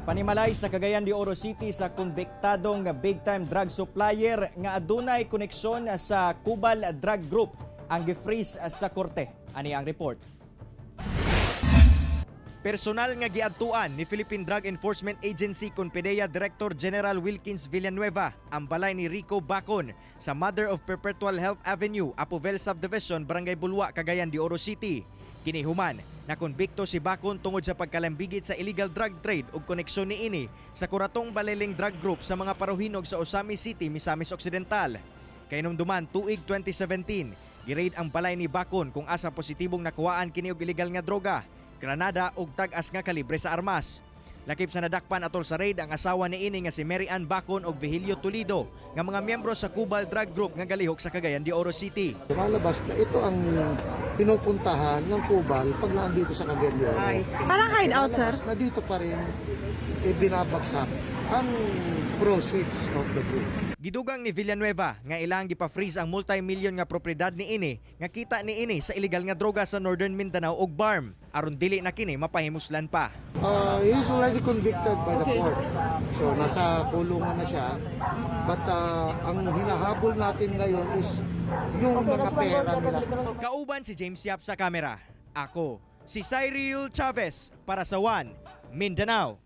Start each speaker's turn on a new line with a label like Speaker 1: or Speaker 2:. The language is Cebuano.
Speaker 1: Panimalay sa Cagayan de Oro City sa konbiktadong big-time drug supplier nga adunay koneksyon sa Kubal Drug Group ang gi-freeze sa korte. Ani ang report. Personal nga giadtuan ni Philippine Drug Enforcement Agency kon PDEA Director General Wilkins Villanueva ang balay ni Rico Bacon sa Mother of Perpetual Health Avenue, Apovel Subdivision, Barangay Bulua, Cagayan de Oro City. Kini human na konbikto si Bacon tungod sa pagkalambigit sa illegal drug trade ug koneksyon niini sa Kuratong Baleleng Drug Group sa mga paruhinog sa Ozamiz City, Misamis Occidental. Kahinumduman tuig 2017, gi-raid ang balay ni Bacon kung asa positibong nakuhaan kini og illegal nga droga, granada ug tag-as nga kalibre sa armas. Lakip sa nadakpan atol sa raid ang asawa niini nga si Mary Ann Bacon ug Vigilio Toledo nga mga miyembro sa Kubal Drug Group nga galihok sa Cagayan de Oro City.
Speaker 2: Lumalabas na ito ang pinupuntahan ng Kubal pag nandito sa Cagayan de Oro.
Speaker 3: Parang hideout, sir.
Speaker 2: Na dito pa rin ibinabagsak ang proceeds of the group.
Speaker 1: Gidugang ni Villanueva nga ilang gipa-freeze ang multi-million nga propriedad niini nga kita niini sa illegal nga droga sa Northern Mindanao ug BARMM aron dili na kini mapahimuslan pa.
Speaker 2: He is already convicted by the court. So nasa kulungan na siya. But ang hinahabol natin ngayon is yung mga pera nila.
Speaker 1: Kauban si James Yap sa kamera. Ako, si Cyril Chavez para sa One Mindanao.